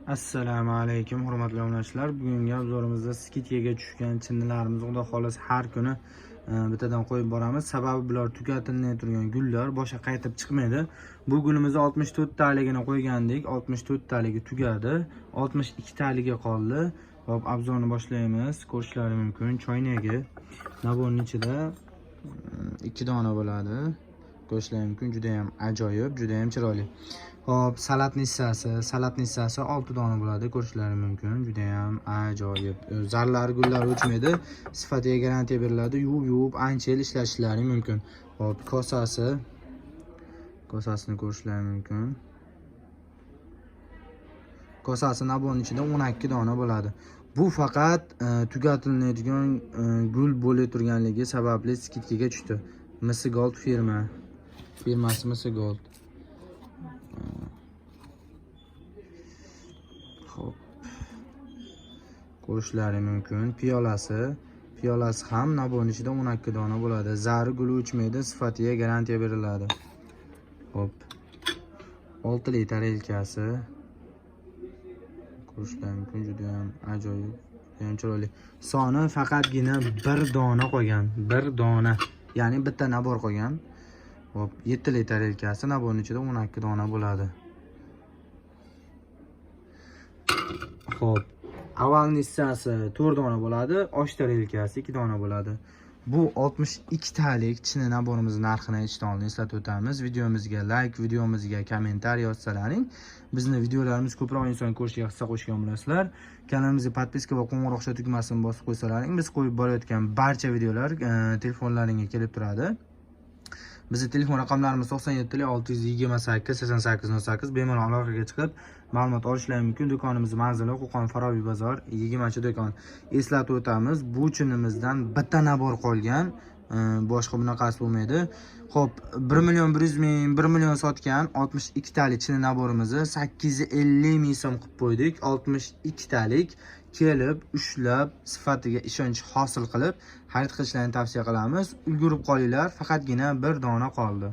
Assalomu alaykum, hurmatli obunachilar. Bugungi obzorimizda скидка ga tushgan chinnilarimiz, xudo xohlasa, har kuni bittadan qo'yib boramiz. Sababi bular tugatilmay turgan gullar, boshqa qaytib chiqmaydi. Bu gulimizni 64 taligini qo'ygandik, 64 taligi tugadi, 62 taligi qoldi. Hop, обзор ni boshlaymiz. Ko'rishlari mumkin, choynagi набор ning ichida 2 dona bo'ladi. Ko'rishlari mumkin, juda ham ajoyib, juda ham chiroyli. Hop, салатница si 6 dona bo'ladi, ko'rishlari mumkin, juda ham ajoyib. Zarlari, gullari o'chmaydi, sifatiga garantiya beriladi, yuvib-yuvib ancha yil ishlatishlari mumkin. Hop, kosasini ko'rishlari mumkin. Kosasi набор ning ichida 12 dona bo'ladi. Bu faqat tugatilmaydigan gul bo'lib turganligi sababli скидка ga tushdi. Misi Gold firmasi Misi Gold. Xo'p. Ko'rishlari mumkin. Piyolasi ham набор ning ichida 12 dona bo'ladi. Zari, guli o'chmaydi, sifatiga garantiya beriladi. Xo'p. Oltili tarelkasi. Ko'rishlari mumkin, juda ham ajoyib, juda ham chiroyli. Soni faqatgina bir dona qolgan, bir dona. Ya'ni bitta набор qolgan. Xo'p, yettili tarelkasi набор ning ichida 12 dona bo'ladi. Xo'p, овальный si 4 dona bo'ladi, osh tarelkasi 2 dona bo'ladi. Bu 62 talik chini набор imiz narxini aytishdan oldin eslatib o'tamiz. Videomizga like, videomizga kommentariy yozsalaring, bizni videolarimiz ko'proq inson ko'rishiga hissa qo'shgan bo'lasizlar. Kanalimizga подписка va qo'ng'iroqcha tugmasini bosib qo'ysalaring, biz qo'yib borayotgan barcha videolar telefonlaringga kelib turadi. Bizni telefon raqamlarimiz 97 628 88 08, bemalol aloqaga chiqib ma'lumot olishlari mumkin. Do'konimiz manzili Qo'qon, Farobiy bozor, 20-do'kon. Eslatib o'tamiz, bu chinimizdan bitta набор qolgan. Boshqa bunaqasi bo'lmaydi. Xo'p, 1 million 100 ming, 1 million sotgan 62 talik chini набор imizni 850 ming so'm qilib qo'ydik. 62 talik kelib, ushlab, sifatiga ishonch hosil qilib xarid qilishlarini tavsiya qilamiz. Ulgurib qolinglar, faqatgina bir dona qoldi.